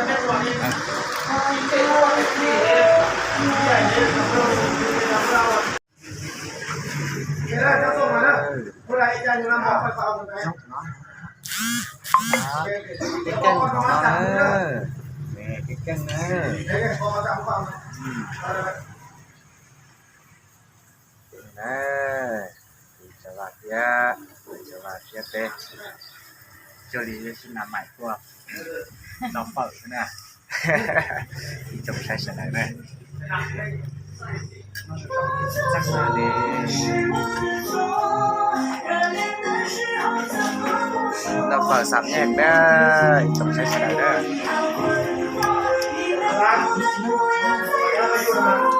Peb keej no na, peb keej na. Tus cov vaj thiab, tus cov vaj thiab peb cuag li sib nam maim tuaj noj fawm xwb na. Ib tsoom saib sawv daws na. Noj fawm xam nyeej na, ib tsoom saib sawv daws na.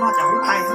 Noj cov hub tais.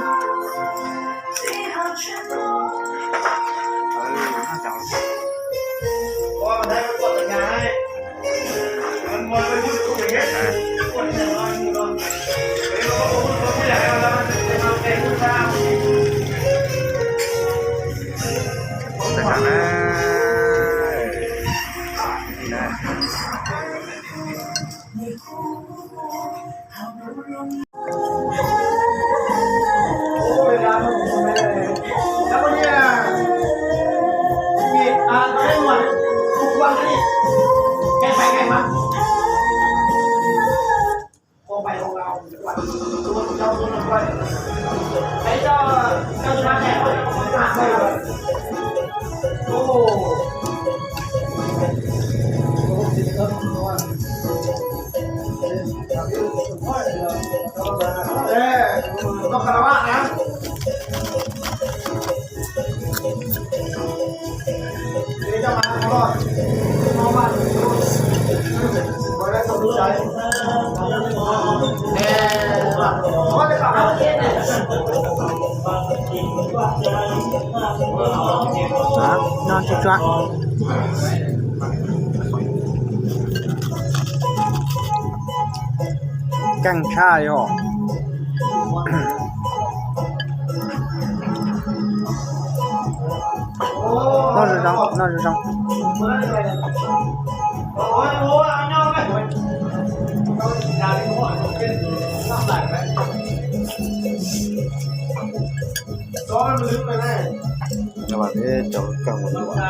Noj tsuag tsuag. Keej tshaj li os. Noj zoo zoo, noj zoo zoo. Cov kawg ua luam.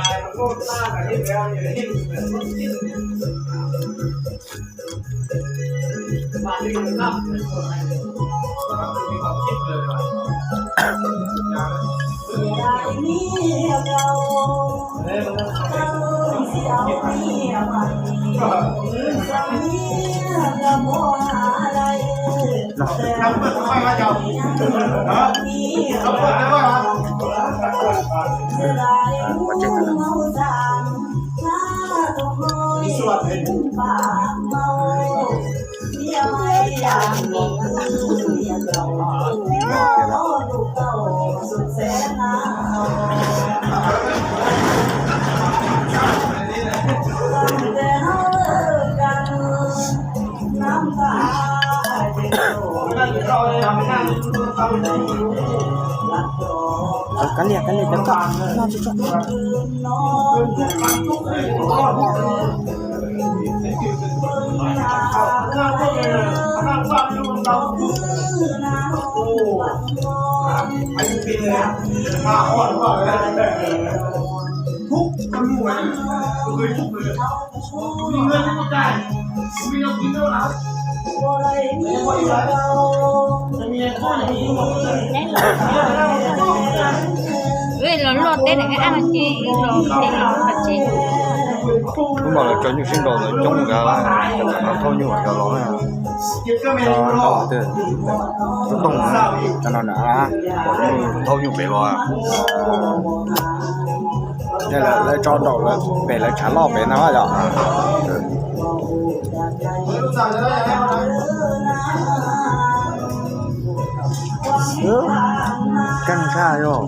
Kav liam, kav liam cov koj noj tsuag tsuag. Los luaj teb na, ab no ces los teb los tsev. Hnub no lawv tso nyuj sib nraus lawv coob nkawd, cov no thauj nyuj cov los na. Tub Tooj, cov no na, pom nyuj thauj nyuj pem los. Lawv tso nraum pem lawv tshav loj pem no yom. Keej tshaj yog.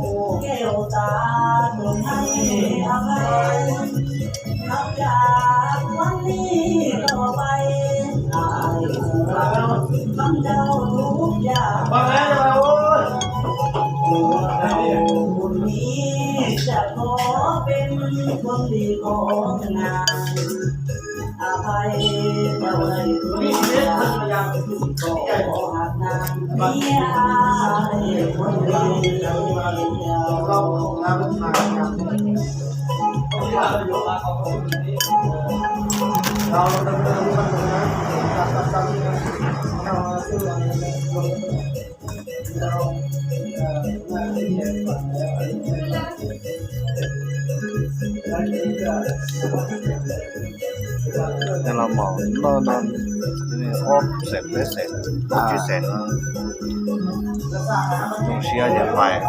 Nyob los mom noj no ob xees peb xees, tsib xees no. Zoo siab yam pais.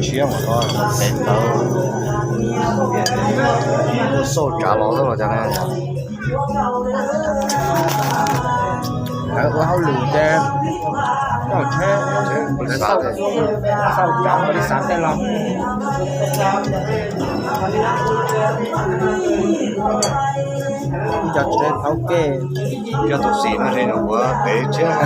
Tshiab mas no pem ntawd, xauj tsav los xwb los cas ne. Lawv ua hauj lwm ces noj tsheb, xauj tsav los li xav tej los. Cov tsheb thaub kej, cov tus xim no es nws ua pem tshiab.